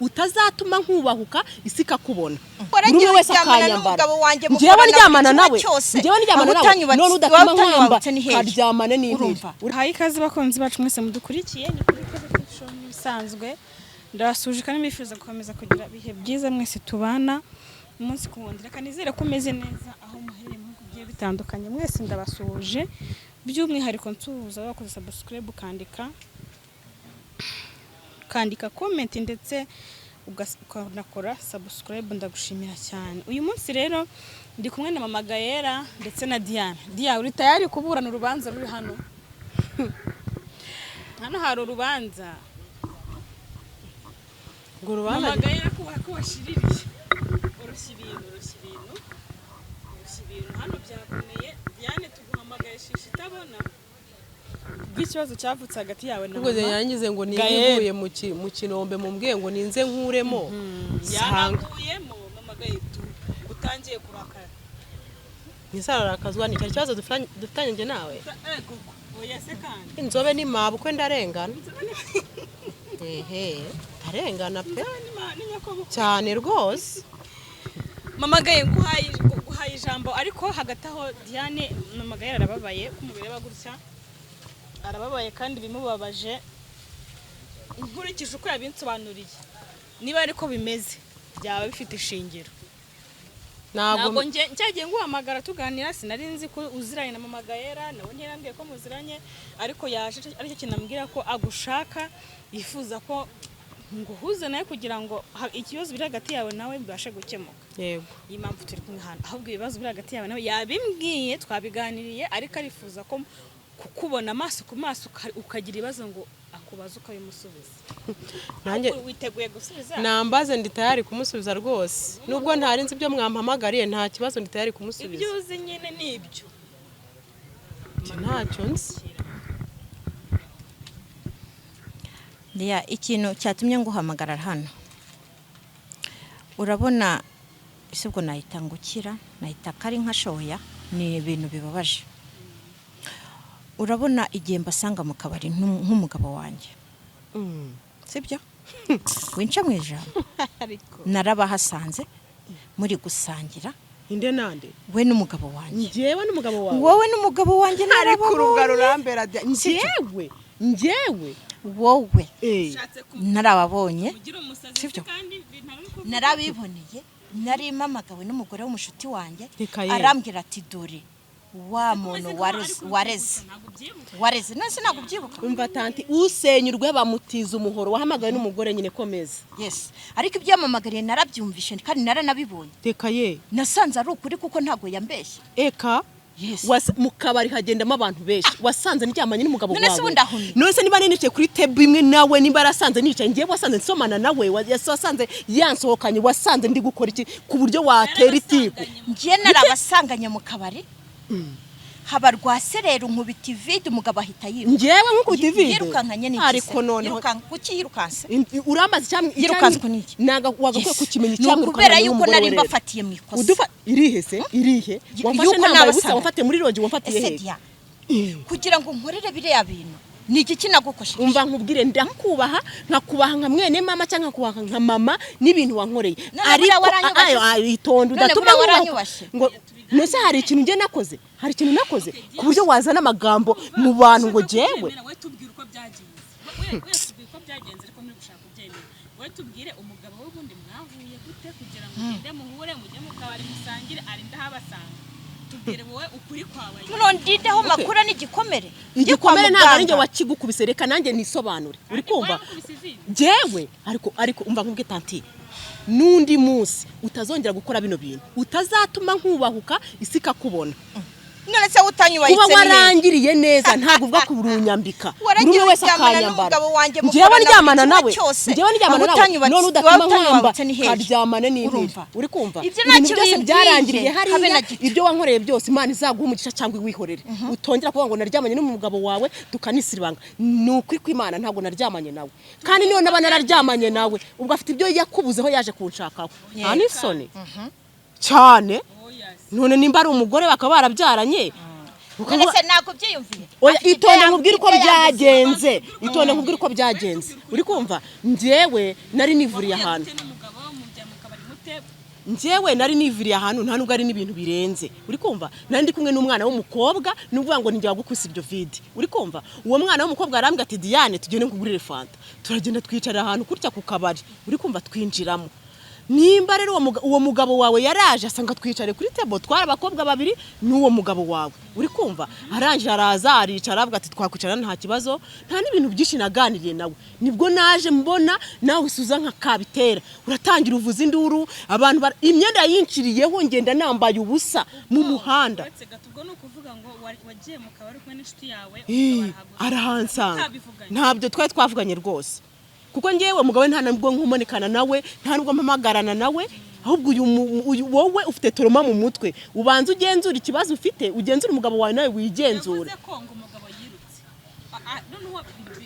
Utazatuma nkubahuka isi ikakubona. Waragiye Buri umwe wese uryamana akanyambara. n'umugabo wanjye, Njyewe mukorana buri ndyamana kimwe nawe, cyose. njyewe ndyamana Aho nawe, utanyubatse, none udatuma aho nkwamba, utanyubatse ni hehe? karyamane n'impiri. Urumva? Hayi ikaze bakunzi bacu mwese mudukurikiye, ni kuri Kaze Talk Show nk'ibisanzwe. Ndabasuje kandi mbifuza gukomeza kugira ibihe byiza mwese tubana umunsi ku wundi. Reka nizere ko umeze neza aho muherereye mu bihugu bigiye bitandukanye. Mwese ndabasuhuje, by'umwihariko nsuhuza wakoze subscribe, ukandika comment ndetse ukanakora subscribe. Ndagushimira cyane. Uyu munsi rero ndi kumwe na Mama Gayera ndetse na Diane. Diane, uri tayari kuburana urubanza ruri hano? Hano hari urubanza. Ngo urubanza? Mama Gayera, ko washiririye, urushya ibintu, urushya ibintu, urushya ibintu hano byakomeye. Diane, tuguhamagaye shisha itabona bw'ikibazo cyavutse hagati yawe na Ubwo mama yangize ngo Gael. ninguye mu kinombe, mumbwiye ngo ninze nkuremo sanga. Yanaguyemo. Mama Gayera, utangiye kurakara. Ntisararakazwa ni cyari ikibazo dufitanye njye nawe. Koko oya se kandi. Inzobe ni mabukwe, ndarengana, ehe, ndarengana pe. Ni nyakobukwe. Cyane rwose. Mama Gaye, nguhaye ijambo, ariko hagati aho Diane, Mama Gaye arababaye ko mubireba gutya, arababaye kandi bimubabaje nkurikije uko yabinsobanuriye. Niba ariko bimeze byaba bifite ishingiro. Ntabwo. Ntabwo njye cyagiye nguhamagara tuganira, sinari nzi ko uziranye na Mama Gayera, nawe ntiyarambwiye ko muziranye, ariko yaje aricyo kintu ambwira ko agushaka, yifuza ko nguhuze nawe kugira ngo ikibazo biri hagati yawe nawe bibashe gukemuka. Yego. Iyi mpamvu turi kumwe hano, ahubwo ibibazo biri hagati yawe nawe yabimbwiye, twabiganiriye, ariko arifuza ko kukubona amaso ku maso, ukagira ibibazo ngo akubaze ukabimusubiza. Nanjye Ahubwo witeguye gusubiza? Nambaze, ndi tayari kumusubiza rwose. Nubwo ntari nzi ibyo mwampamagariye, nta kibazo, ndi tayari kumusubiza. Ibyo uzi nyine ni ibyo. Njye ntacyo nzi. Liya, ikintu cyatumye nguhamagara hano, urabona ese ubwo nahita ngukira, nahita kari nka shoya, ni ibintu bibabaje. Urabona igihe mbasanga mu kabari nk'umugabo wanjye, sibyo? Winca mu ijambo. Ariko Narabahasanze muri gusangira. Inde nande? We n'umugabo wanjye. Njyewe n'umugabo wawe? Wowe n'umugabo wanjye. Ariko urubwa Narababonye. rurambera njyewe, njyewe? Wowe. Eh. Ushatse Narababonye. kugira umusazi. Sibyo? Kandi ntabwo kuvuga. Narabiboneye, nari mpamagawe n'umugore w'umushuti wanjye. Reka ye. Arambwira ati: "Dore wa muntu wareze, wareze, Ntabwo ubyibuka? wareze." None se ntabwo ubyibuka? Umva tanti, usenyurwe bamutiza umuhoro. Wahamagawe n'umugore nyine, komeza. Yes, ariko ibyo yamamagariye narabyumvishe kandi naranabibonye. Reka ye. Nasanze ari ukuri kuko ntabwo yambeshye. Eka. Yes. Mu kabari hagendamo abantu benshi, wasanze ndyamanye n'umugabo None se wawe? ubundi ahumye? None se niba nicaye kuri table imwe nawe, niba yarasanze nicaye ngewe, wasanze nsomana nawe, wasanze yansohokanye, wasanze ndi gukora iki ku buryo watera itiku? Njye narabasanganye mu kabari, haba rwaserera, nkubita ivide, umugabo ahita yiruka. Njyewe nkukubita ivide? Yirukankanye n'iki se? Ariko noneho Kuki yirukanse? Urambaza icyamwe? Yirukanswe n'iki? Naga wagakwiye Yes. kukimenya Ni icyamwirukanye ukubera yuko n'umugore nari we rero. mbafatiye mu ikosa. Udufa irihe se, irihe? Wamfashe Yuko nambaye ubusa? nabasanga. Wamfatiye muri lodge? Wamfatiye Ese hehe? Dia, kugira ngo nkorere biriya bintu ni igiki nagukosheje? Umva nkubwire, ndakubaha, nkakubaha nka mwene mama cyangwa nkakubaha nka mama n'ibintu wankoreye. None buriya waranyubashye ayo se? ayo, itonde. None Udatuma buriya nkubaha. waranyubashye? Ngo nese hari ikintu njye nakoze? Hari ikintu nakoze ku buryo wazana amagambo mu bantu ngo jyewe? We tubwire uko byagenze. We tubwire uko byagenze, ariko nturi gushaka kubyemera. We tubwire, umugabo w'ubundi mwahuye gute kugira ngo mugende muhure, mujye mu kabari musangire, arinde ahabasanga? Tubwire wowe ukuri kwawe. None ndindeho makura n'igikomere. Njye kwa Igikomere ntabwo ari njye muganga. wakigukubise. Reka nanjye nisobanure, uri kumva? Waramukubise izindi. Jyewe ariko umva nkubwe tanti, n'undi munsi utazongera gukora bino bintu, utazatuma nkubahuka isi ikakubona. None se utanyubahitse Kuba ni hehe? warangiriye neza ntabwo uvuga ko urunyambika. Buri Waragiye umwe wese uryamana akanyambara. n'umugabo wanjye, Njyewe mukorana buri ndyamana kimwe nawe? cyose. Njyewe ndyamana Aho nawe? None udatuma aho nkwamba, utanyubahutse ni hehe? karyamane n'impiri. Urumva? Uri kumva? Ibyo Ibintu ntacyo byose bimbwiye. byarangiriye Habe hariya. na gito. Ibyo wankoreye byose, Imana izaguha umugisha cyangwa iwihorere. Utongera kuvuga ngo naryamanye n'umugabo wawe tukanisiribanga. Ni ukuri kw'Imana, ntabwo naryamanye nawe, kandi niyo naba nararyamanye nawe, ubwo afite ibyo yakubuzeho yaje kunshakaho. Nta n'isoni cyane. None nimba ari umugore bakaba barabyaranye. None se ntabwo byiyumviye? Oya, Afite ibyo itonde nkubwire uko ibyo yaguze. byagenze. Itonde nkubwire uko byagenze. Uri kumva, njyewe nari nivuriye ahantu. Wahuye gute n'umugabo, mujya mu kabari mute? Njyewe nari nivuriye ahantu, nta nubwo ari n'ibintu birenze. Uri kumva, nari ndi kumwe n'umwana w'umukobwa, ni ukuvuga ngo ninjye wagukuse ibyo vide. Uri kumva, uwo mwana w'umukobwa arambwira ati: "Diane, tugende nkugurire fanta." Turagenda, twicara ahantu kurya ku kabari. Uri kumva, twinjiramo. Nimba rero uwo mugabo wawe yaraje asanga twicare kuri table, twari abakobwa babiri n'uwo mugabo wawe. Uri kumva, arangije araza aricara, avuga ati: "Twakwicara nta kibazo." Nta n'ibintu byinshi naganiriye nawe. Nibwo naje mbona nawe usuza nka kabitera, uratangira uvuza induru, abantu imyenda yinciriyeho, ngenda nambaye ubusa mu muhanda. Uretse gato, ubwo ni ukuvuga ngo wagiye mu kabari kumwe n'inshuti yawe, Ih, umugabo arahagusanga. Arahansanga. Mutabivuganye. Ntabyo twari twavuganye rwose, kuko ngewe mugabo we nta nubwo nkumonekana nawe, nta nubwo mpamagarana nawe. Ahubwo uyu wowe ufite trauma mu mutwe, ubanza ugenzura ikibazo ufite, ugenzura umugabo wawe, nawe wigenzure. Yavuze ko ngo umugabo yirutse. Noneho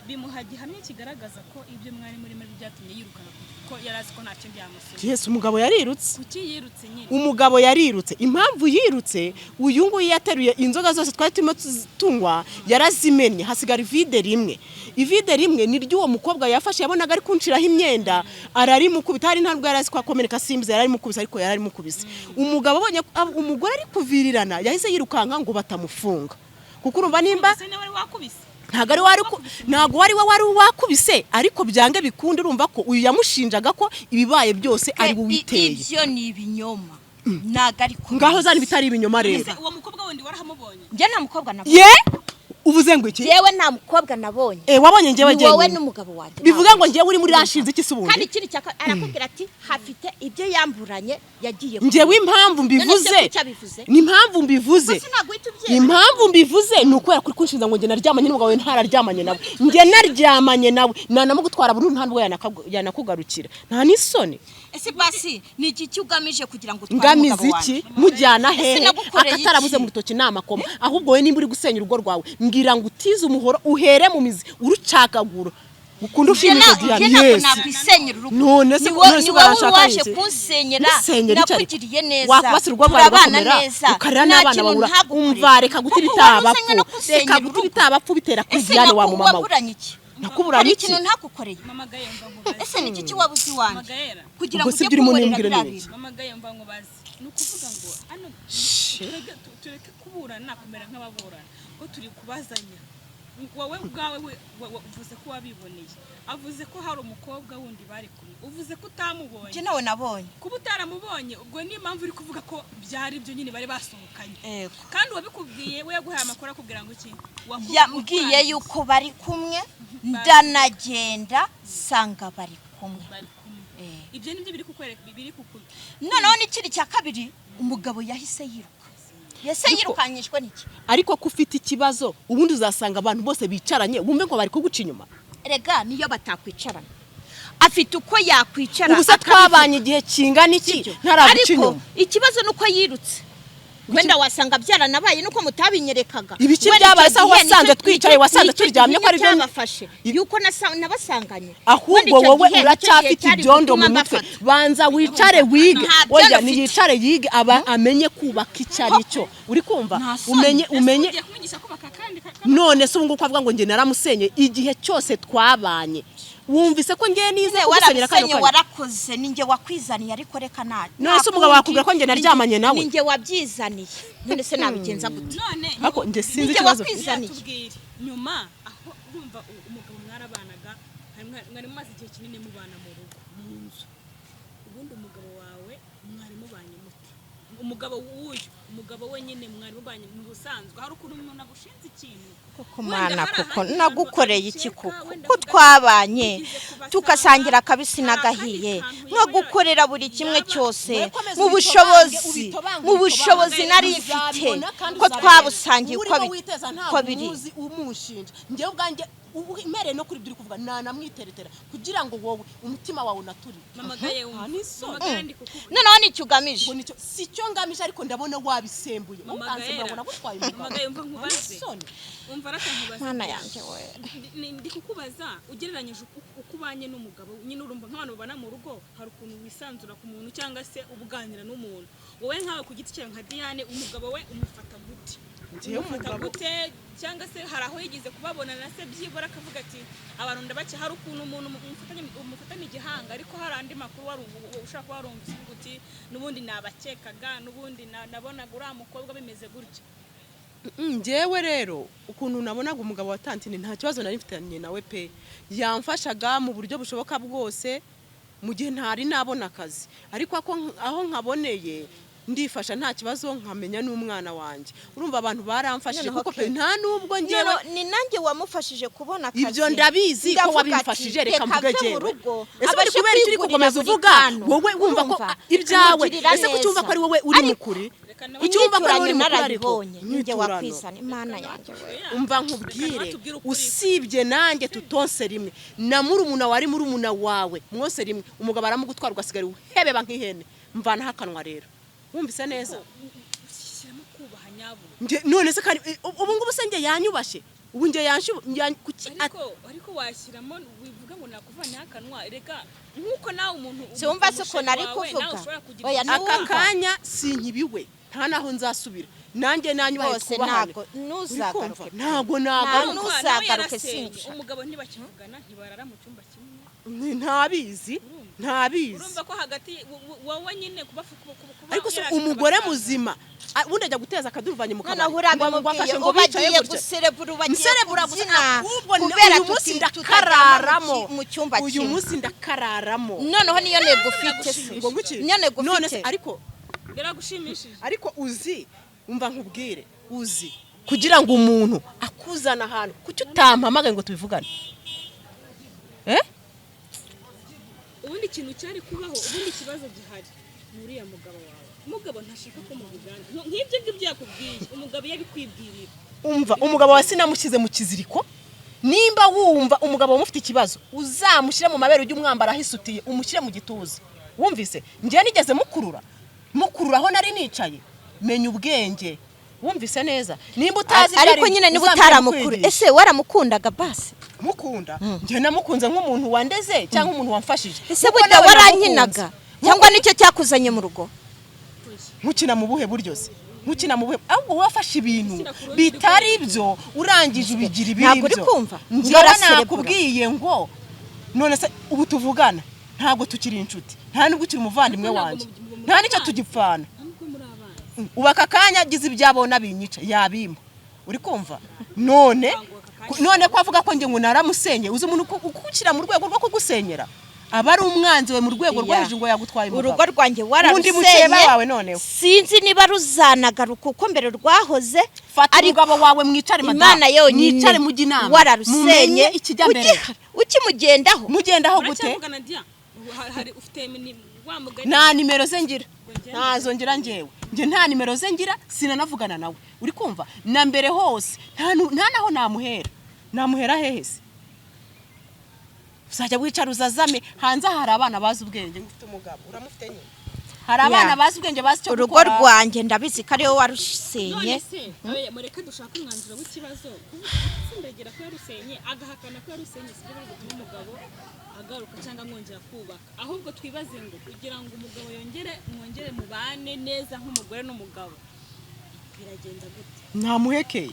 bimuha gihamya kigaragaza ko ibyo mwari murimo ari byo byatumye yirukana, kuko yari azi ko nta kindi yamusubiza. Yesu, umugabo yarirutse. Kuki yirutse nyine? Umugabo yarirutse. Impamvu yirutse, uyu nguyu yateruye inzoga zose twari turimo tunywa, yarazimennye, hasigara ivide rimwe. Ivide rimwe ni ry'uwo mukobwa yafashe, yabonaga ari kunshiraho imyenda, ararimukubita. Hari ntabwo yari azi ko akomereka, simbizi, yararimukubise, ariko yararimukubise. Umugabo abonye ko umugore ari kuvirirana, yahise yirukanka ngo batamufunga, kuko urumva nimba Ese niwe wari wakubise? Ntabwo ari wari ntabwo wari we wari wakubise, ariko byange bikunde urumva ko uyu yamushinjaga ko ibibaye byose ari we witeye. Ibyo ni ibinyoma, ntabwo ari ko. Ngaho zana ibitari ibinyoma rero. Ese uwo mukobwa wundi warahamubonye? Njye nta mukobwa nabonye. Ye, uvuze ngo iki? Njyewe nta mukobwa nabonye. Eh, wabonye njyewe Ni wowe jyenyine. n'umugabo wanjye. Bivuga ngo njyewe uri muri rashinze iki se Kandi ubundi? ikindi cya arakubwira ati hafite ibyo yamburanye yagiye. Njyewe impamvu mbivuze, None se kuki abivuze? ni impamvu mbivuze. Ko sinaguhita ubyemera? Impamvu mbivuze ni ukubera kuri kunshinza ngo njye naryamanye n'umugabo wawe. Ntararyamanye nawe. Njye naryamanye nawe nanamugutwara burundu, nta nubwo yanakugarukira, nta n'isoni. Ese basi ni iki ugamije kugira ngo utware Ngamize umugabo iki? wanjye? Mujyana Ese hehe? nagukoreye iki? Akatarabuze mu rutoki ni amakoma. Ahubwo wowe nimba uri gusenya urugo rwawe, mbwira ngo utize umuhoro uhere mu mizi urucagagura, ukunda ushimisha Njye Diane. ntabwo Yes. nakwisenyera urugo. None se Ni wowe none se ni wowe barashaka waje iki? kunsenyera. Musenyera icyo ariko. Nakugiriye neza, Wakubasira urugo rwawe turabana rugakomera, neza, ukarera nta n'abana kintu babura. ntagukoreye. Umva, reka guta Kuko wari uzanywe no ibitabapfu, kunsenyera reka guta urugo. ibitabapfu bitera kuri Ese Diane wa mumama we. waburanye iki? Nakuburanye Hari iki? ikintu ntagukoreye? Mama Gaye, mva nkubaze. Ese ni iki wabuze iwanjye Mama Gaera. kugira Ubwo ngo si ujye ibyo urimo kunkorera nimbwira biriya ni iki? bintu? Mama Gaye, mva nkubaze. Ni ukuvuga ngo hano tureke kuburana, kumera nk'ababurana, ko turi kubazanya. Wowe ubwawe uvuze ko wabiboneye, avuze ko hari umukobwa wundi bari kumwe, uvuze ko utamubonye. Njye nawe nabonye. Kuba utaramubonye, ubwo niyo mpamvu uri kuvuga ko byari byo nyine bari basohokanye? Yego. Kandi uwabikubwiye we yaguhaye amakuru akubwira ngo iki? Yambwiye yuko bari kumwe, ndanagenda sanga bari kumwe. Bari kumwe. Eh. Ibyo nibyo biri kukwereka, biri kuku Noneho n'ikindi cya kabiri, umugabo yahise yiruka. Yese yirukanyishwe n'iki? Ariko ko ufite ikibazo, ubundi uzasanga abantu bose bicaranye wumve ngo bari kuguca inyuma. Rega niyo batakwicarana, afite uko yakwicara Ubu se akabivuga. twabanye igihe kingana iki Sibyo? ntaraguca Ariko inyuma? ikibazo ni uko yirutse. Wenda wasanga byaranabaye nuko mutabinyerekaga. Ibiki Wenda byabaye icyo se aho gihe wasanze twicaye, wasanze nicyo turyamye ko gihe ari byo- cyabafashe yuko nabasanganye. Wenda Ahubwo icyo wowe gihe nicyo gihe uracyafite cyari ibyondo mu gutuma mutwe. mbafata. Banza wicare wige. Nta byondo Oya, mfite. niyicare yige, aba amenye kubaka icyo ari cyo. Uri kumva? Nta soni. Umenye, umenye. Ugiye kumwigisha kubaka kandi None se ubu ngubu ko avuga ngo njye naramusenye, igihe cyose twabanye wumvise ko ngiye nize kugusenyera kano Warabisenye, kanya? warakoze, ninjye wakwizaniye, ariko reka na None se umugabo wakubwira ko njye naryamanye nawe? Ninjye wabyizaniye, none se nabigenza gute? None Ariko njye sinzi Ninjye ikibazo. wakwizaniye. Tubwire nyuma aho urumva umugabo mwarabanaga, mwari mumaze igihe kinini mubana mu rugo, mu nzu. Ubundi umugabo wawe mwari mubanye mute? Umugabo w'uyu, umugabo we nyine, mwari mubanye mu busanzwe? Hari ukuntu umuntu agushinze ikintu. Koko Wenda mana, hari koko ahandi nagukoreye hantu iki? abikeka, Koko wenda ko avuga ati, twabanye "Nigeze kubasanga, tugasangira akabisi hari n'agahiye, akandi kantu nkagukorera buri kimwe yaba- cyose Wowe komeza mu ubitobange, bushobozi ubitobange, mu bushobozi ubitobange, nari mfite, uzabibona kandi ko uzabibona. twabusangiye uko Urimo witeza uko ntabwo biri. umuzi umushinja. Njyewe ubwanjye mpereye no kuri ibyo uri kuvuga, nanamwiteretera kugira ngo wowe umutima wawe unaturire. Mama Gaye, wumva. Nta n'isoni. Mama Gaye, ndi kukubwira. Noneho nicyo ugamije? Ngo nicyo si cyo ngamije, ariko ndabona wabisembuye. Mama Ukansembura ngo Gaera. nagutwaye Mama umugabo. Gaye, umva Nta nkubaze. n'isoni. Umva rata nkubaze. Mwana yanjye we. Ndi kukubaza ugereranyije uko ubanye n'umugabo nyine, urumva nk'abantu babana mu rugo hari ukuntu wisanzura ku muntu cyangwa se ubuganira n'umuntu. Wowe nkawe ku giti cyawe nka Diane, umugabo we umufata gute? Njyewe Umufata umugabo- gute? Cyangwa se hari aho yigeze kubabona na se byibura akavuga ati abantu ndabake? Hari ukuntu umuntu umufatanye igihanga, ariko hari andi makuru wari ushobora kuba warumvise uvuga uti n'ubundi nabakekaga, n'ubundi nabonaga uriya mukobwa bimeze gutya. Njyewe rero ukuntu nabonaga umugabo wa tantine, nta kibazo nari mfitanye nawe pe. Yamfashaga mu buryo bushoboka bwose mu gihe ntari nabona akazi, ariko aho nkaboneye ndifasha nta kibazo, nkamenya n'umwana wanjye. Urumva abantu baramfashije Noneho kuko pe ke. nta nubwo njyewe Noneho ni nanjye wamufashije kubona akazi. Ibyo ndabizi ko Ndavuga wabimfashije. ati, Reka mvuge ave mu jyewe. rugo, Ese uri abashe kubera icyo uri kwigurira gukomeza buri uvuga kantu. wowe wumva ko Urumva? ibyawe Kumugirira ese kuki wumva ko ari wowe uri Ariko mukuri? Reka nawe Kuki wumva ko ari wowe uri inyiturano mukuri? Ariko narabibonye ninjye inyiturano. wakwizana, Imana yanjye we. Umva Reka nkubwire, nawe tubwire ukuri. usibye nanjye tutonse rimwe na murumuna wari murumuna wawe mwose rimwe, umugabo aramugutwara ugasigara uhebeba nk'ihene. Mvanaho akanwa rero, wumvise neza? Shyiramo kubaha nyabo. None se kandi ubu ngubu se njye yanyubashe? Ubu njye kuki Ariko washyiramo wivuga ngo nakuvanaho akanwa. Reka nk'uko nawe umuntu Si wumva se ukuntu ari wawe, kuvuga? nawe ushobora kugira Oya, icyo Aka Numva. kanya sinkibiwe, nta naho nzasubira. Nanjye nanyubahe, Rwose twubahane. ntago Uri ntuzagaruke kumva? pe. Ntabwo Nta nagaruka. ntuzagaruke, Nawe yarasenye. singushaka. Umugabo ntibakivugana, ntibarara mu cyumba kimwe. Ntabizi, ntabizi. Urumva ko hagati wowe nyine kuba Ariko se yaraje umugore akabasanga. muzima ubundi ajya guteza akaduruvanye mu kabari Noneho ngo urabimubwiye afashe ngo ubu bicaye agiye gutya. guserebura, ubu agiye Nserebura gusa, kubyina ahubwo kubera uyu munsi tutaryama ndakararamo. mu cyumba Uyu kimwe. munsi ndakararamo. Noneho niyo ntego ufite se? Ngo nguki? Niyo ntego None se ufite? ariko Biragushimishije? Ariko uzi, umva nkubwire, uzi kugira ngo umuntu akuzana ahantu, kuki utampamagaye ngo tubivugane, eh? Ubundi ikintu cyari kubaho, ubundi ikibazo gihari ni uriya mugabo wawe. Umugabo ntashaka ko muvugana nk'ibyo ngibyo yakubwiye. Umugabo iyo abikwibwirira. Umva, umugabo wawe sinamushyize mu kiziriko. Nimba wumva umugabo wawe mufite ikibazo, uzamushyire mu mabere, ujye umwambara aho isutiye, umushyire mu gituza. Wumvise? Njyewe nigeze mukurura mukurura aho nari nicaye? Menya ubwenge, wumvise neza? Nimba utazi ibyo Ariko ari byo, nyine niba uzamenya utaramukuru kwigisha. Ese waramukundaga basi? Mukunda? Njye namukunze nk'umuntu wandeze cyangwa umuntu wamfashije. Ese Kuko burya nawe warankinaga namukunze. cyangwa nicyo cyakuzanye mu rugo? Nkukina mu buhe buryo se? Nkukina mu buhe? Ahubwo wowe wafashe ibintu Gushyira ku rundi bitari byo, urangije ubigira ibiri Ntabwo uri byo. kumva? Njyewe Ngaraserebura. nakubwiye ngo none se ubu tuvugana ntabwo tukiri inshuti, nta nubwo ukiri umuvandimwe Ariko ntabwo wanjye, muri nta n'icyo abanzi. tugipfana. Ntabwo muri abana. Ubu aka kanya agize ibyo abona binyica yabimpa, uri kumva? None none ko avuga ko njye ngo naramusenye, uzi umuntu ukukira mu rwego rwo kugusenyera aba ari umwanzi we mu rwego rwo Ya. hejuru, ngo yagutwaye umugabo. Urugo rwanjye Undi wararusenye. mukeba wawe noneho. Sinzi niba ruzanagaruka uko mbere rwahoze. Fata Ariko umugabo wawe mwicare, madamu. Imana yonyine Mwicare mujye inama, wararusenye. Mumenye ikijya mbere. Ukimugendaho. Mugendaho gute? Muracyavugana, Dia? Ubu hari ufite wa mugani. Nta nimero ze ngira. Ngende. Ntazo ngira njyewe. Njye nta nimero ze ngira, sinanavugana nawe, uri kumva? Na mbere hose nta naho namuhera. Namuhera hehe se? Uzajya wicara uzazame hanze. Hari abana bazi ubwenge. Ufite umugabo, uramufite nyine, hari abana Ya. bazi ubwenge, bazi icyo Urugo gukora. rwanjye ndabizi ko ariwe warusenye. None se oya, mureke dushake umwanzuro w'ikibazo. Sindagira ko yarusenye, agahakana ko yarusenye, sibyo biri gutuma umugabo agaruka cyangwa mwongera kubaka. Ahubwo twibaze ngo kugira ngo umugabo yongere mwongere mubane neza nk'umugore n'umugabo, biragenda gute? Ntamuhekeye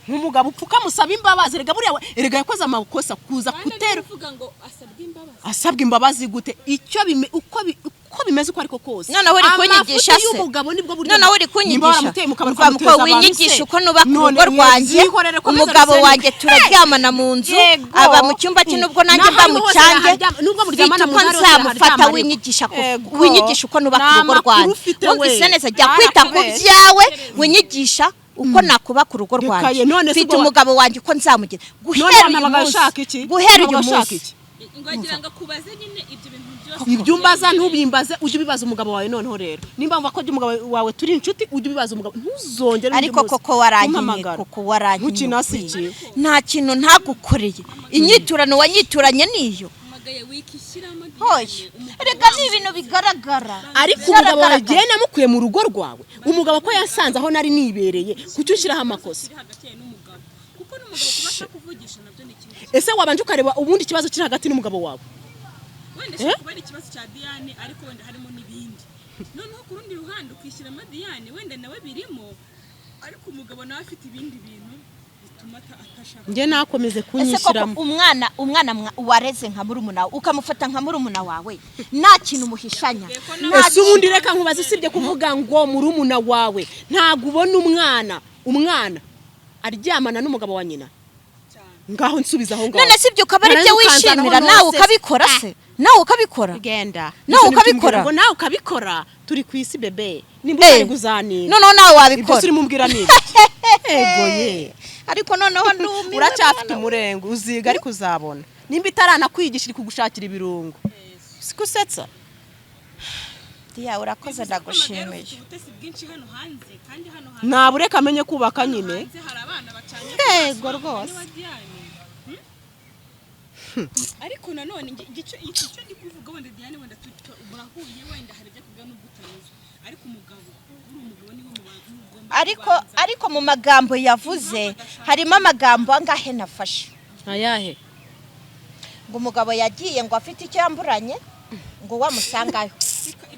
nk'umugabo upfuka musaba imbabazi. Erega buriya erega yakoze amakosa kuza Kandi gutera ari kuvuga ngo asabwe imbabazi. Asabwa imbabazi gute? Icyo uko bimeze uko ariko kose, Noneho uri kunyigisha amafuti se? y'umugabo nibwo buryo. Noneho uri Nimba kunyigisha? waramuteye mu kabari Mva muko ukamuteza abantu winyigisha se. uko nubaka None urugo rwanjye. mwihorere, komeza Umugabo rusenyuke. wanjye turaryamana mu nzu, Yego. aba mu cyumba cye, nubwo nanjye N'aho mba ariho mu hose cyanjye. yaharyama, nubwo muryamana Mfite mu uko nzu hose nzamufata. yaharyama ariko. Winyigisha Yego. winyigisha uko nubaka Nta urugo makuru rwanjye. ufite we. Wumvise neza? Jya kwita ku Arakubeshya. byawe, winyigisha uko nakubaka urugo Reka rwanjye. ye, none se Mfite ubwo umugabo wanjye uko nzamugira None guhera uyu wampamagaye munsi. ushaka iki? Guhera uyu Wampamagaye ushaka munsi. iki? Ngo agira ngo akubaze nyine ibyo bintu byose. Ibyo umbaza ntubimbaze, ujye ubibaza umugabo wawe. Noneho rero nimba wumva ko umugabo wawe turi inshuti, ujye ubibaza umugabo, ntuzongere undi Ariko munsi koko warankinye. kumpamagara. Koko warankinye. Ntukina si iki? Nta kintu ntagukoreye. Inyiturano wanyituranye niyo. Mpamagaye wikishyiramo. Hoya, reka, ni ibintu bigaragara. Ariko umugabo wawe Biragaragara. jyewe namukuye mu rugo rwawe. Umugabo ko yasanze aho nari nibereye, kuki ushyiraho amakosa? Kiri hagati yawe n'umugabo, kuko n'umugabo kubasha kuvugisha nabyo ni ikindi kintu. Ese wabanje ukareba ubundi ikibazo kiri hagati n'umugabo wawe? Wenda ishobora kuba ari ikibazo cya Diane, ariko wenda harimo n'ibindi. Noneho ku rundi ruhande ukishyiramo Diane, wenda nawe birimo, ariko umugabo nawe afite ibindi bintu bituma atashaka. Njye nakomeze Ese koko kunyishyiramo. umwana wareze nka murumuna wawe, ukamufata nka murumuna wawe, nta kintu umuhishanya, nta Ese ubundi reka nkubaze, usibye kuvuga ngo murumuna wawe, ntabwo ubona umwana aryamana n'umugabo wa nyina? Ngaho nsubiza aho ngaho. None si ibyo ukaba ari byo Warangiza ukanzanaho wishimira nawe nose. ukabikora se? Nawe ukabikora? Genda. Nawe ukabikora? Ngo nawe ukabikora? Turi ku isi, bebe, nimba utari kuzanira. Noneho nawe Ibyo wabikora? se urimo umbwira ni ibiki? Ego ye. Ariko noneho ndumiwe. Uracyafite mwana we. umurengo, uziga, ariko uzabona nimba itaranakwigisha iri kugushakira ibirungo, siko usetsa. Diya, urakoze, ndagushimiye. Ufite ubutesi bwinshi hano hanze, kandi hano hanze Nabureka amenye kubaka nyine. hanze hari abana bacanye Yego ku maso, rwose. wa Diane. Ariko nanone igice iki cyo ndi kuvuga, wenda Diane, wenda murahuye, wenda hari ibyo kuvuga n'ubwo utanyuzwe, ariko umugabo, uri umugabo, niwe mugomba Ariko kubanza. ariko mu magambo yavuze harimo amagambo angahe nafashe. Ayahe? Ngo umugabo yagiye ngo afite icyo yamburanye, ngo wamusangayo.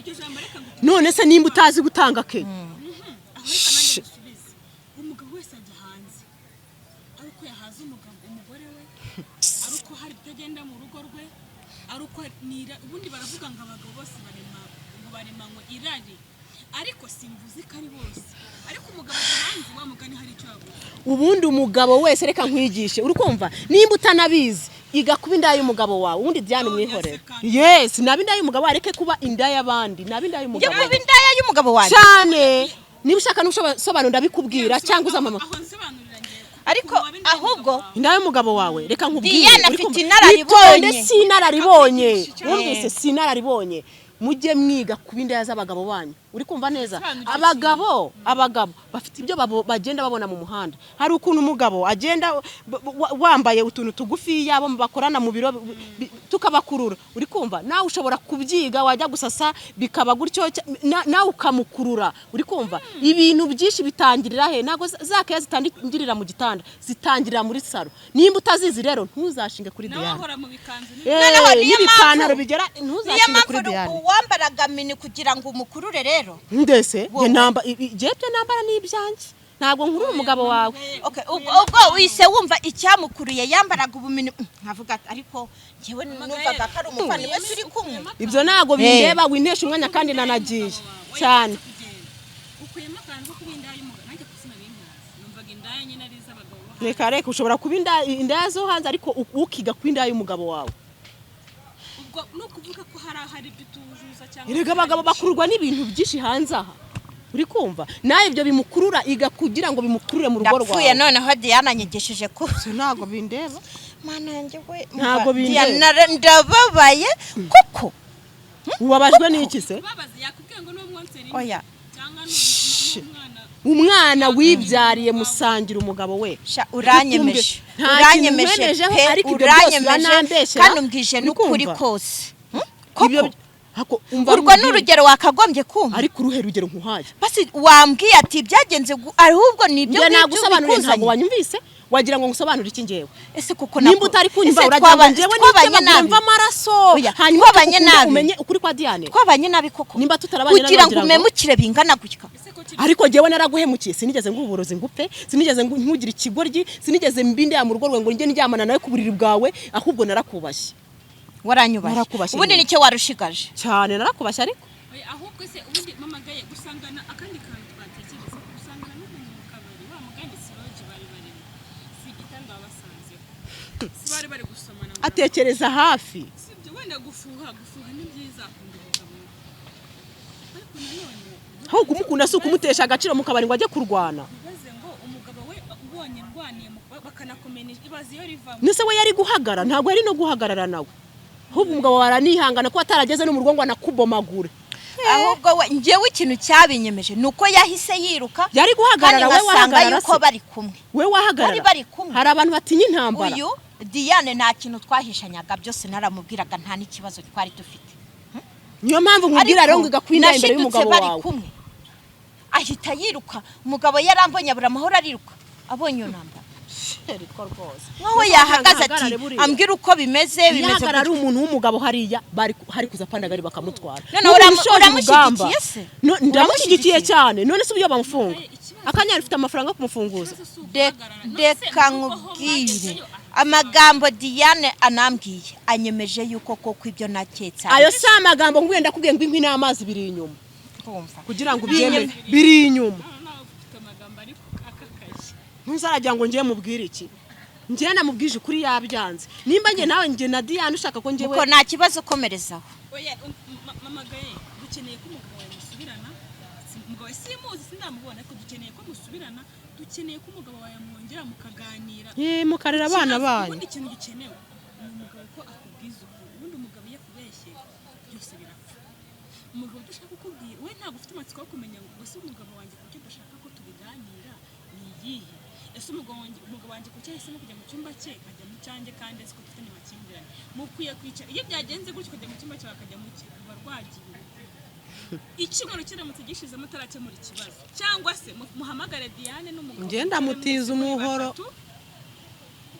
Iryo jambo reka ngo None se nimba utazi gutanga ke? Aho reka nanjye gusubize. Umugabo wese ajya hanze ari uko yahaze umugabo umugore we, ari uko hari ibitagenda mu rugo rwe, ari uko ubundi baravuga ngo abagabo bose barema, ngo baremanywe irari, ariko simvuze ko ari bose, ariko umugabo ajya hanze wa mugani hari icyo yavuze. Ubundi umugabo wese, reka nkwigishe, uri kumva, nimba utanabizi, iga kuba indaya y'umugabo wawe. Ubundi Diane umwihorere. Yes, naba indaya y'umugabo wawe, areke kuba indaya y'abandi, naba indaya Njye y'umugabo kuba wawe. indaya y'umugabo wanjye? Cyane. Niba ushaka n'ubusobanuro ndabikubwira, cyangwa uzamama. Aho nsobanurira ngiye. Ariko ahubwo Indaya y'umugabo wawe, reka nkubwire. Diane Uri afite kumva? inararibonye. Itonde, si inararibonye, wumvise? Si inararibonye. Mujye mwiga kuba indaya z'abagabo banyu, uri kumva neza? Abagabo bafite ibyo bagenda babona mu muhanda. Hari ukuntu umugabo agenda wambaye utuntu tugufiya, abo bakorana mu biro tukabakurura, uri kumva? Nawe ushobora kubyiga, wajya gusasa bikaba gutyo, nawe ukamukurura, uri kumva? Ibintu byinshi bitangirira he? Ntabwo za keya zitangirira mu gitanda, zitangirira muri salo. Nimba utazizi rero, ntuzashinge kuri Nawe Diane. ahora mu bikanzu. Noneho niyo N'ibipantaro mpamvu- bigera, niyo ntuzashinge kuri mpamvu Diane. uwambaraga mini kugira ngo umukurure rero. Ndese Wowe. njye namba njye ibyo nambara ni ibyanjye, ntabwo nkurura umugabo wawe. Okay, ubwo wise wumva icyamukuruye, yambaraga ubumini, nkavuga ati ariko njyewe numvaga ko ari umuvandimwe turi kumwe. Ibyo ntabwo bindeba, wintesha umwanya kandi nanagiye cyane. Ukuyemo akantu ko kuba indaya y'umugabo, nanjye kusina binkazi numvaga indaya nyine ari iz'abagabo bo hanze. Reka reka, ushobora kuba indaya zo hanze, ariko ukiga kuba indaya y'umugabo wawe. Ubwo ni ukuvuga ko hari ibyo utuzuza cyangwa Erega abagabo bakururwa n'ibintu byinshi hanze aha, uri kumva? Nawe ibyo bimukurura, iga kugira ngo bimukurure mu rugo Ndapfuye. rwawe. Noneho Diana anyigishije ko Ibyo ntabwo bindeba. Mana yanjye we! Ntabwo Umva, bindeba. Diana, ndababaye koko. Ubabajwe n'iki se? Babaze yakubwiye ngo n'uwo mwonseri Oya. cyangwa n'umwana. Umwana wibyariye musangira umugabo we. Sha, uranyemeje. Nta kintu Uranyemeje nkwemejeho, pe. ariko ibyo byose Uranyemeje uranambeshyera. kandi umbwije Uri n'ukuri kumva? kose. Ibyo Koko hako umva urwo ni nkubwire. urugero wakagombye kumva. Ariko uruhe rugero nkuhaye? Basi wambwiye ati byagenze ahubwo ni ibyo Njye ngibyo nagusobanuriye, ntabwo bikuzanye. wanyumvise. Wagira ngo ngusobanure iki ngewe? Ese kuko Nimba utari kunyumva, ese uragira ngo njyewe twabanye nitebagure nabi? mva amaraso, Oya, hanyuma twabanye tugukunde, nabi. umenye ukuri kwa Diane. Twabanye nabi koko? Nimba tutarabanye nabi, Kugira ngo wagira ngo- umemukire bingana gutya? Ariko njyewe naraguhemukiye? Sinigeze nguha uburozi ngupfe, sinigeze nkugira ikigoryi, sinigeze mbindaya mu rugo rwawe ngo njye ndyamana nawe ku buriri bwawe, ahubwo narakubashye. Waranyubashye. Narakubashye Ubundi nyine. nicyo warushigaje. Cyane, narakubashye ariko. Oya, ahubwo se ubundi mamagaye gusangana akandi kantu twatekereza, gusangana n'umuntu mu kabari, wa mugani si lodge bari barimo, si igitanda babasanzeho, si bari bari gusomana ngo- Atekereza hafi. Si ibyo, wenda gufuha ni byiza, akunda umugabo we, ariko nanone Aho kumukunda si ukumutesha agaciro mu kabari ngo ajye kurwana. Bibaze ngo umugabo we ubonye ndwaniye bakanakomenisha, ibaze iyo rivamo. Nese we yari guhagarara? Ntabwo yari no guhagarara nawe. Ahubwo umugabo wawe aranihangana ko atarageze no mu rugo ngo anakubomagure. Ahubwo we, njyewe ikintu cyabinyemeje ni uko yahise yiruka Yari kandi guhagarara we? ngasanga Wahagarara yuko se? bari kumwe. We wahagarara? Bari bari kumwe. Hari abantu batinya intambara. Uyu Diane nta kintu twahishanyaga, byose naramubwiraga, nta n'ikibazo twari dufite. Niyo mpamvu nkubwira rero ngo igakwinda imbere Nashidutse y'umugabo bari wawe. kumwe, ahita yiruka. Umugabo yarambonye abura amahoro, ariruka abonye iyo ntambara. Ariko rwose Nk'aho Nuko yahagaze ati ahagarare buriya. ambwira uko bimeze, Iyo bimeze ahagarara ari gutya. umuntu w'umugabo hariya bari hari kuza pandagari bakamutwara. Noneho N'umuntu ushoje uramushyigikiye urugamba. se? No, ndamushyigikiye Uramushyigikiye? cyane. None se uburyo bamufunga akanyari ufite amafaranga yo kumufunguza? Reka nkubwire amagambo Diane anambwiye anyemeje yuko koko ibyo naketse ari Ayo si amagambo nkubwiye, ndakubwiye ngo inkwi n'amazi biri inyuma. Kumva. Kugira ngo ubyemere biri inyuma. Nawe ufite amagambo ariko akakaye. Ntuzaragira ngo ngiye mubwire iki? Njye namubwije ukuri yabyanze. Nimba njye nawe, njye na Diane, ushaka ko njyewe Kuko nta kibazo, komerezaho. Oya, mama Gaye, dukeneye ko umugabo wawe musubirana. Umugabo wawe simuzi, sindamubona, ariko dukeneye ko musubirana, dukeneye ko umugabo wawe mwongera mukaganira. Ye, mukarera abana Ikibazo- banyu. Ubundi ikintu gikenewe ni umugabo ko akubwiza ukuri. Ubundi umugabo iyo akubeshye byose birapfa. Umugabo udashaka kukubwira, we ntabwo ufite amatsiko yo kumenya ngo ese umugabo wanjye kuki adashaka ko tubiganira ni iyihe? Ese umugabo wanjye kuki yahisemo kujya mu cyumba cye nkajya mu cyanjye kandi azi ko dufitanye amakimbirane? Mukwiye kwicara. Iyo byagenze gutyo, ukajya mu cyumba cyawe akajya mu cye, ruba rwagiye. Icyumweru kiramutse gishize mutarakemura ikibazo, cyangwa se muhamagare Diane n'umugabo, Njye ndamutiza mwese muri umuhoro. batatu,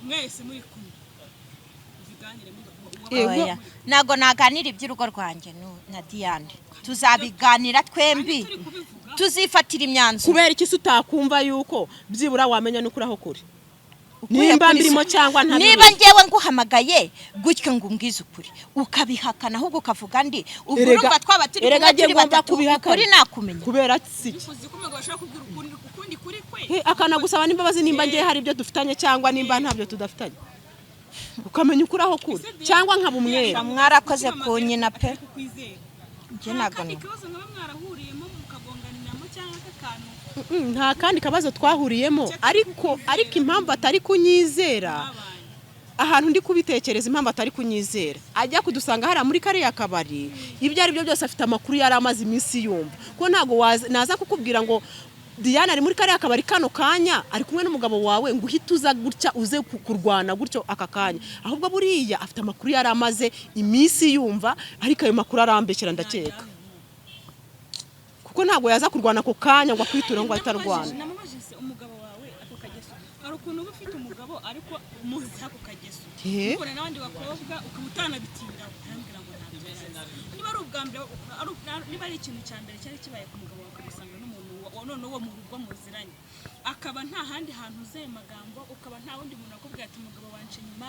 mwese muri kumwe mubiganire. Yego. Oya, ntabwo naganira iby'urugo rwanjye na Diane. Tuzabiganira twembi, Turi kubivuga. tuzifatira imyanzuro. Kubera iki se utakumva yuko byibura wamenya n'ukuri aho kuri? Ukuye Nimba kuri mbirimo se- cyangwa ntabirimo. Niba ngewe nguhamagaye gutyo ngo umbwize ukuri ukabihakana, ahubwo ukavuga ndi ubwo urumva twaba turi Erega kumwe njye turi ngomba batatu, kubihakana. ukuri nakumenya. Kubera si iki? Uzi ko umugabo ashobora kubwira ukundi kuri kwe. Akanagusaba n'imbabazi nimba ngiye hari ibyo dufitanye cyangwa nimba ntabyo tudafitanye, ukamenya ukuri aho kuri, cyangwa nkaba umwera. Mwarakoze kunyina pe. Atari kukwizera. Njye Nta ntabwo kandi kibazo mwaba mwarahuriyemo mukagonganiramo cyangwa akantu? Nta kandi kabazo twahuriyemo, ariko impamvu atari kunyizera, Habaye ahantu ndi kubitekereza, impamvu atari kunyizera, ajya kudusanga hariya muri kariya kabari, ibyo ari byo byose afite amakuru yari amaze iminsi yumva, ko ntabwo naza kukubwira ngo Diane ari muri kariya kabari kano kanya ari kumwe n'umugabo wawe ngo uhite uza gutya uze kurwana gutyo aka kanya. Ahubwo buriya afite amakuru yari amaze iminsi yumva, ariko ayo makuru arambeshyera ndakeka, kuko ntabwo yaza kurwana ako kanya ngo akwiture ngo ahite arwana. Namubajije se umugabo wawe ako kageso, hari ukuntu uba ufite umugabo ariko umuzi ako kageso, ukabona n'abandi bakobwa ukaba utanabitinda, utarambwira ngo ntabyo yazi. Niba ari ubwa mbere, niba ari ikintu cya mbere cyari kibaye ku mugabo wawe, ukamusanga n'umuntu noneho wo mu rugo muziranye, akaba nta handi hantu uzi ayo magambo, ukaba nta wundi muntu akubwira ati umugabo wanje inyuma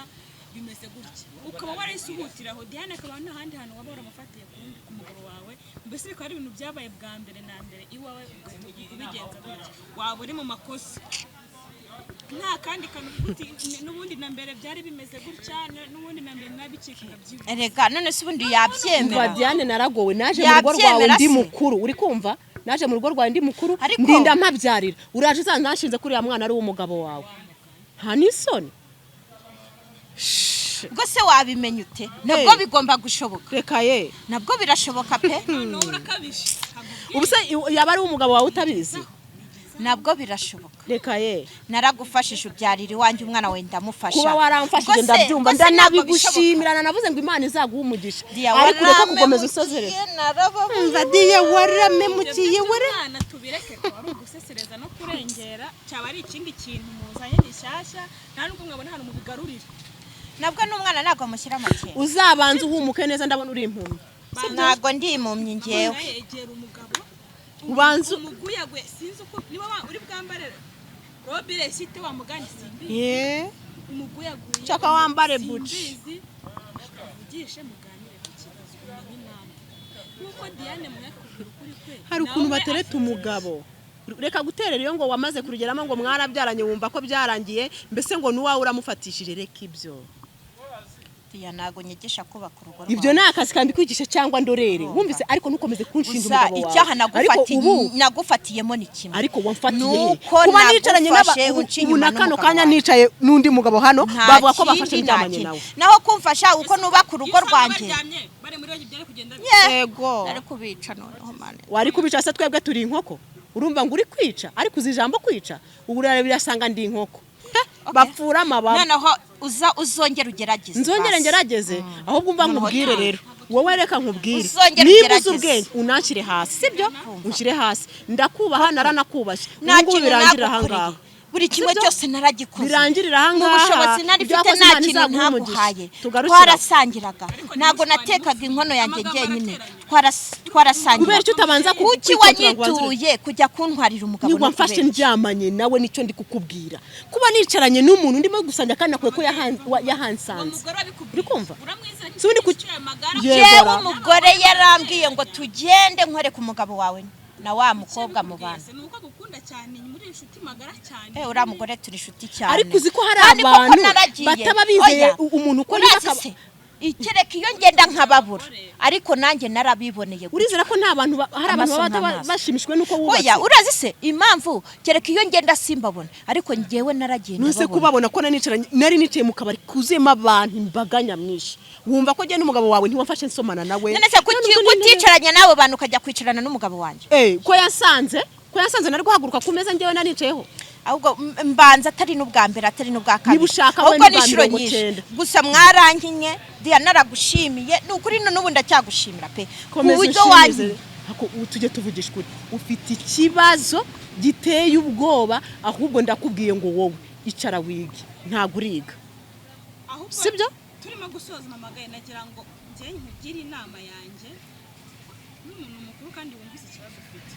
bimeze gutya, ukaba warahise uhutiraho Diane, akaba nta handi hantu waba waramufatiye ku wundi ku mugabo wawe, mbese bikaba ari ibintu byabaye bwa mbere na mbere iwawe, ugahita ubigenza gutya, waba uri mu makosa. Nta kandi kantu uvuga uti n'ubundi na mbere byari bimeze gutya, n'ubundi na mbere nabikekaga byihuse. Erega none se ubundi Umva, yabyemera? Diane, naragowe. Naje mu rugo rwawe Yabyemera ndi se? mukuru, uri kumva? Naje mu rugo rwawe ndi mukuru, Ariko- ndinda mpabyarira, uraje uzananshinze kuri uriya mwana ari uw'umugabo wawe, nta n'isoni? Ubwo se wabimenya ute? Nabwo bigomba gushoboka. Reka ye. Nabwo birashoboka pe. Noneho urakabije. Ubu se yaba ari uw'umugabo wawe utabizi? Nabwo birashoboka. Reka ye. Naragufashije ubyarira iwanjye umwana we, ndamufasha. Kuba waramfashije, Ubwo se- ndabyumva, ubwo se ntabwo bishoboka? ndanabigushimira, nanavuze ngo Imana izaguha umugisha, Diya, ariko ureke gukomeza usozereza. waramemukiye, narababuze. Umva Diya, waramemukiye, wara Umwana tubireke, ko ari ugusesereza no kurengera, cyaba ari ikindi kintu muzanye gishyashya, nta nubwo mwabona ahantu mubigarurira. Nabwo n'umwana ntabwo amushyira amakenga. Uzabanza uhumuke neza, ndabona uri impumyi. Ntabwo ndi impumyi ngewe. Nawe egera umugabo Ubanza umuguyagwe, sinzi uko niba uri bwambare robe resite wa mugani, simbizi. Ye. Umuguyaguye. Shaka wambare buci. Simbizi, uvugishe, muganire ku kibazo, umenye intambwe nk'uko Diane mwakubwira ukuri kwe. Hari ukuntu Nawe batereta afite umugabo. Reka guterera iyo ngo wamaze kurugeramo, ngo mwarabyaranye, wumva ko byarangiye, mbese ngo n'uwawe uramufatishije. Reka ibyo. Diya, ntabwo nyigisha kubaka urugo Ibyo rwawe. ni akazi kandi kwigisha cyangwa ndorere wumvise, ariko ntukomeze kunshinja Gusa umugabo wawe. icyaha Ariko ubu nagufatiyemo ni kimwe. Ariko wamfatiye he? Nuko Kuba nicaranye n'aba nagufashe ubu unca ubu inyuma na kano n'umugabo kanya wawe. nicaye n'undi mugabo hano, Nta bavuga ko bafashe kindi, nta ndyamanye kindi. nawe. Naho kumfasha uko nubaka urugo Iyo usanga rwanjye. baryamye bari muri iyo byari kugenda bite? Yego. Nari kubica noneho mane. Wari kubica se? Twebwe turi inkoko? Urumva ngo uri kwica, ariko uzi ijambo kwica? Ubu rero birasanga ndi inkoko bapfura amababa. Noneho uza uzongera ugerageze. Nzongere Basi. ngerageze? Ahubwo umva nkubwire rero wowe, reka nkubwire. Uzongere Niba uzi ugerageze. ubwenge, unanshyire hasi, sibyo? Unshyire hasi, ndakubaha, naranakubashye. Nta Ubu ngubu kintu birangirira aha nagukoreye. ngaha. Buri kimwe Sibyo? cyose naragikoze. Birangirira aha Mu ngaha. bushobozi nari Ibyo mfite, wakoze nta Imana kintu izaguha umugisha. ntaguhaye. Tugarukire aho. Twarasangiraga, ntabwo natekaga inkono yanjye njyenyine. Twarasangiraga. Kubera icyo utabanza Kuki kwitonda ngo wanzure? wanyituye kujya kuntwarira umugabo? Niba mfashe Kubera iki? ndyamanye nawe, nicyo ndi kukubwira. Kuba nicaranye n'umuntu ndimo gusangira kandi nakwiye ko yahansanze. Umugore wabikubwiye Uri kumva? uramwizera? Si ubundi Magara. Yego. Jewe Bora. umugore yarambwiye ngo tugende nkwereke umugabo wawe na wa mukobwa mu bana. Ni uko agukunda cyane, muri inshuti magara cyane. Eh, uriya mugore turi inshuti cyane. Ariko uzi ko hari Kandi koko abantu naragiye. bataba bizeye Oya, umuntu uko niba urazi se, ikereka iyo ngenda nkababura, ariko nanjye narabiboneye gutya. Urizera ko nta bantu hari abantu Amaso baba nk'amaso. bashimishijwe n'uko wubatse? Oya, urazi se impamvu? Kereka iyo ngenda simbabona, ariko njyewe naragiye Nuse ndababona. kubabona ko nanicaranye, nari nicaye mu kabari kuzuyemo abantu, imbaga nyamwinshi, wumva ko njye n'umugabo wawe ntiwamfashe nsomana nawe? None se kuki None ubwo kuticaranye n'abo bantu ukajya kwicarana n'umugabo wanjye? Eh, ko yasanze nari guhaguruka ku meza njyewe nanicayeho. Ahubwo mbanza atari n'ubwa mbere, atari n'ubwa kabiri, Niba ushaka wowe ahubwo n'ubwa ni inshuro mirongo nyinshi. cyenda. Gusa mwarankinye, Diya, naragushimiye ni ukuri, n'ubu ndacyagushimira pe, ku Komeza buryo ushimize. wanjye. Ako, ubu tujye tuvugisha ukuri, ufite ikibazo giteye ubwoba. Ahubwo ndakubwiye ngo wowe icara wige, ntabwo uriga. Ahubwo Sibyo? turimo gusoza, mamagaye, nagira ngo njye nkugire inama yanjye n'umuntu mukuru kandi wumvise ikibazo ufite.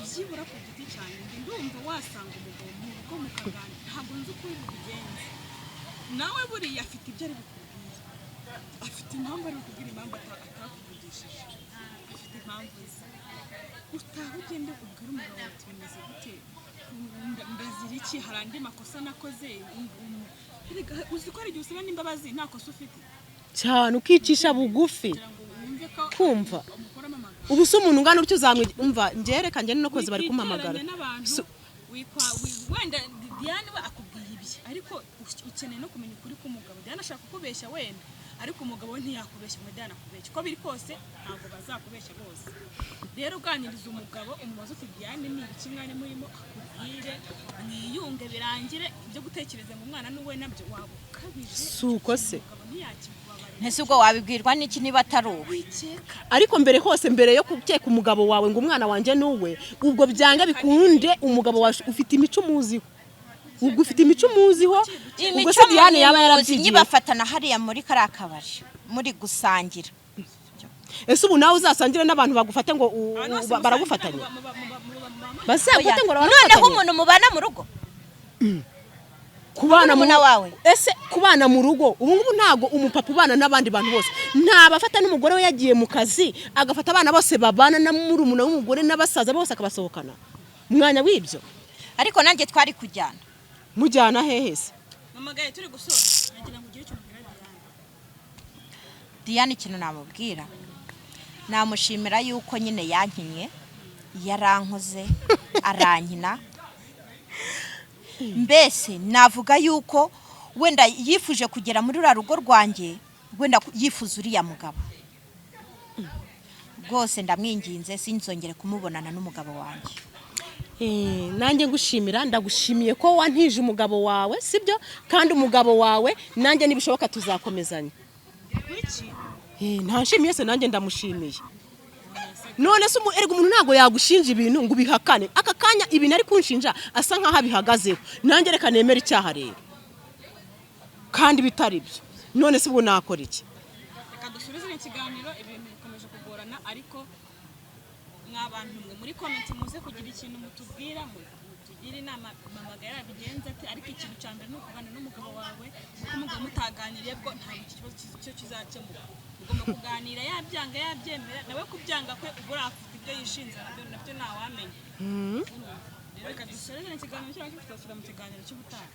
Byibura ku giti cyanjye, njye ndumva wasanga umugabo mu rugo mukaganira. Ntabwo nzi uko uri bubigenze nawe. Buriya afite ibyo ari bukubwire, afite impamvu ari bukubwire, impamvu atakuvugishije, afite impamvu ze. Utaha ugende ubwire umugabo wawe uti: "Bimeze gute? Ndazira iki? Hari andi makosa nakoze?" Erega uzi ko hari igihe usaba n'imbabazi nta kosa ufite? Cyane, ukicisha bugufi. Kugira ngo wumve ko Kumva. umukuramo amagambo. Ubu se umuntu ungana utyo uzamwigira? Umva, njye reka njye no koza, bari kumpamagara. Witeranya n'abantu. Wenda Diane we akubwiye ibye, ariko ukeneye no kumenya ukuri k'umugabo. Diane ashaka kukubeshya wenda, ariko umugabo we ntiyakubeshya ngo Diane akubeshye. Uko biri kose ntabwo bazakubeshya bose. Rero uganiriza umugabo, umubaze uti: "Diane ni ibiki mwari murimo?" Akubwire, mwiyunge, birangire. Ibyo gutekereza ngo umwana n'uwe nabyo waba ukabije. Si uko se? Umugabo ntiyakikubabarira. Ntese ubwo wabibwirwa n'iki niba atari uwe? Wikeka. Ariko mbere hose, mbere yo gukeka umugabo wawe ngo umwana wanjye ni uwe, ubwo byanga bikunde umugabo wawe ufite imico umuziho, ubwo ufite imico umuziho, ubwo Imico se Diane yaba muzi? yarabyigiye? Nyibafatana hariya muri kariya kabari muri gusangira. Ese ubu nawe uzasangire n'abantu bagufate ngo Abantu bose baragufatanya? musangira Bazagufate ngo Oya, noneho baragufatanya? umuntu mubana mu rugo. Kubana mu Murumuna wawe. Ese kubana mu rugo ubu ngubu, ntabwo umupapa ubana n'abandi bantu bose ntabafata n'umugore we yagiye mu kazi, agafata abana bose babana na murumuna w'umugore n'abasaza bose akabasohokana umwanya w'ibyo? Ariko nanjye twari kujyana. Mujyana hehe se? Mamagaye, turi gusoza, nagira ngo ugire icyo ubwira Diane. Diane, ikintu namubwira, namushimira yuko nyine yankinye, yarankoze arankina. Mbese navuga yuko wenda yifuje kugera muri ruriya rugo rwanjye, wenda yifuza uriya mugabo rwose. Ndamwinginze, sinzongere kumubonana n'umugabo wanjye. Eh, nanjye ngushimira, ndagushimiye ko wantije umugabo wawe, sibyo? Kandi umugabo wawe nanjye nibishoboka tuzakomezanya. Wiki? Eh, ntanshimiye se? Nanjye ndamushimiye. None se erega umuntu ntabwo yagushinja ibintu ngo ubihakane aka kanya. Ibintu ari kunshinja asa nkaho abihagazeho, nanjye reka nemere icyaha rero kandi bitari byo. None se ubu nakora iki? Reka dusubize ikiganiro, ibintu bikomeje kugorana. Ariko mwa bantu mwe muri comment, muze kugira ikintu mutubwira, mutugire inama mama yarabigenza ate. Ariko ikintu cya mbere ni ukuganira n'umugabo wawe, kuko umugabo mutaganiriye bwo ntabwo iki kibazo cyo kizakemuka. Mugomba kuganira, yabyanga yabyemera. Nawe kubyanga kwe ubwo afite ibyo yishinze, nabyo ntawamenya. Rero reka dusoreze ikiganiro cyacu, tuzasubira mu kiganiro cy'ubutaha.